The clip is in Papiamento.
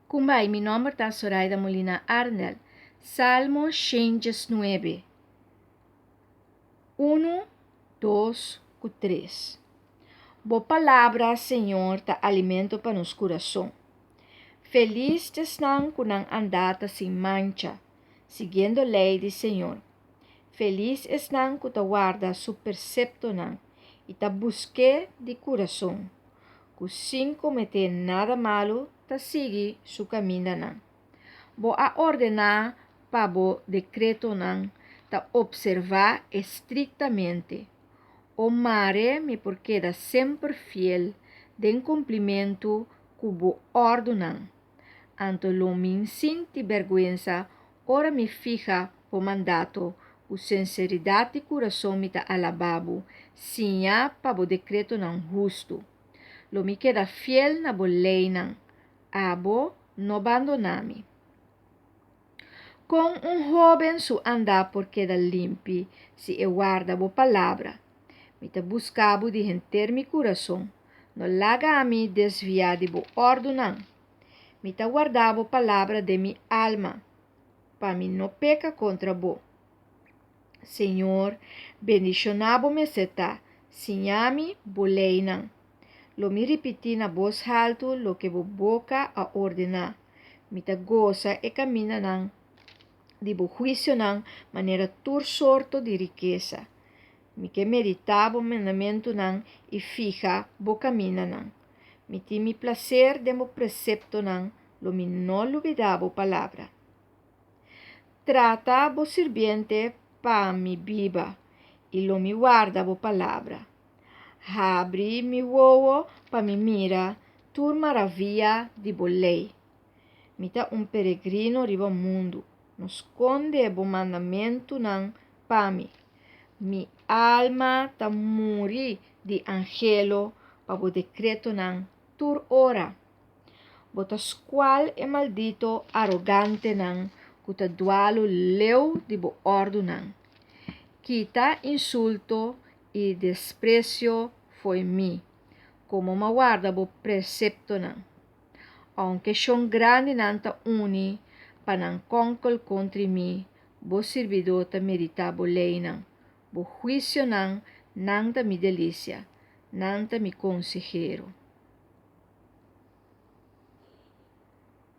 Kumbai, mi nomber ta Soraida Molina Arndel. Salmo 119. 1, 2 ku 3. Bo palabra, Señor, ta alimento pa nos kurason. Felis t'esnan ku nan andá ta sin mancha, siguiendo lei di Señor. Felis esnan ku ta warda su perseptonan i ta busk'é di kurason, ku sin kometé nada malu ta sigui su kamindanan. Bo a ordená pa bo dekretonan ta opservá estriktamente. O mare mi por keda semper fiel den kumplimentu ku bo òrdunan. Anto lo mi n sinti bèrgwensa ora mi fiha bo mandato, ku sinseridat di kurason mi ta alabá bo, siñá pa bo dekretonan hustu. Lo mi keda fiel na bo leinan, abo no bandoná mi. Kon un hóben su andá por keda limpi si e warda bo palabra? Mi ta buska bo di henter mi kurason, no laga mi desviá di bo òrdunan. Mi ta warda bo palabra den mi alma, pa mi no peka kontra bo. Señor, bendishoná bo mester ta, siña mi bo leinan. Lo mi ripití na bos haltu loke bo boka a ordená. Mi ta gosa e kamindanan di bo huisionan manera tur sorto di rikesa. Mi ke meditá bo mandamentunan i fiha bo kamindanan. Mi tin mi plaser den bo preseptonan, lo mi no lubidá bo palabra. Trata bo sirbiente pa mi biba, i lo mi warda bo palabra. Habri mi wowo pa mi mira tur maravia di bo lei. Mi ta un peregrino riba mundu, no skonde bo mandamentunan pa mi. Mi alma ta muri di anhelo pa bo dekretonan tur ora. Bo ta skual e maldito arogantenan ku ta dualu leu di bo òrdunan. Kita insulto i despresio fo'i mi, komo m'a warda bo preseptonan. Ounke shon grandinan ta uni pa nan kònkel kontri mi, bo sirbidó ta meditá bo leinan. Bo huisionan, nan ta mi delisia, nan ta mi konsehero.